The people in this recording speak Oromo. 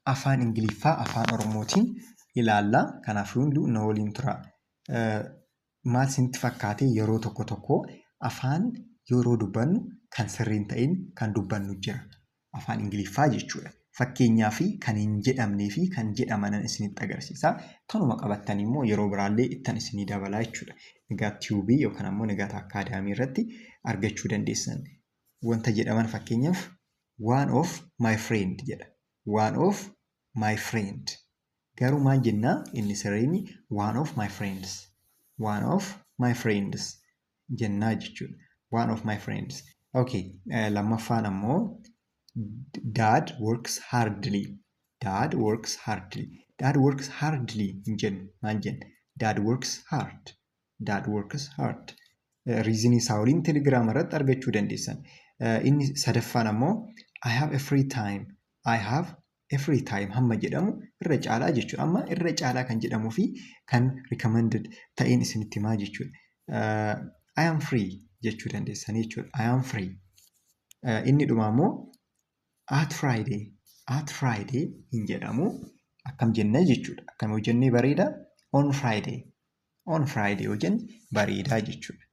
Afaan Ingiliffaa Afaan Oromootiin ilaalla. Kanaafuu hunduu na waliin tura. Maal isinitti fakkaate? Yeroo tokko tokko afaan yeroo dubbannu kan sirrii hin ta'in kan dubbannu jira. Afaan Ingiliffaa jechuudha. Fakkeenyaa fi kan hin jedhamnee fi kan jedhamanan isinitti agarsiisa. Kanuma qabattan immoo yeroo biraallee ittan isinii dabalaa jechuudha. Nigaat Tube yookaan ammoo Nigaat Academy irratti argachuu dandeessan. Wanta jedhaman, fakkeenyaaf, "one of my friend" jedha. "One of my friend." Garuu maal jennaa? Inni sirriin "one of my friends". "One of my friends" jennaa jechuudha. "One of my friends." Okay, lammaffaan ammoo "Dad works hardly". "Dad works hardly". "Dad works hardly" hin jennu. Maal jenna? "Dad works hard". "Dad works hard". Reasonii isaa waliin Telegiraama irratti argachuu dandeessan. Inni sadaffaan ammoo "I have a free time". "I have a free time" hamma jedhamu irra caalaa jechuudha. Amma irra caalaa kan jedhamuu fi kan recommended ta'een isinitti himaa jechuudha. "I am free" jechuu dandeessanii jechuudha. "I am free". Inni dhumaa immoo "at Friday". "At Friday" hin jedhamu. Akkam jenna jechuudha? Akkam yoo jennee bareeda? "On Friday". "On Friday" yoo jenne bareedaa jechuudha.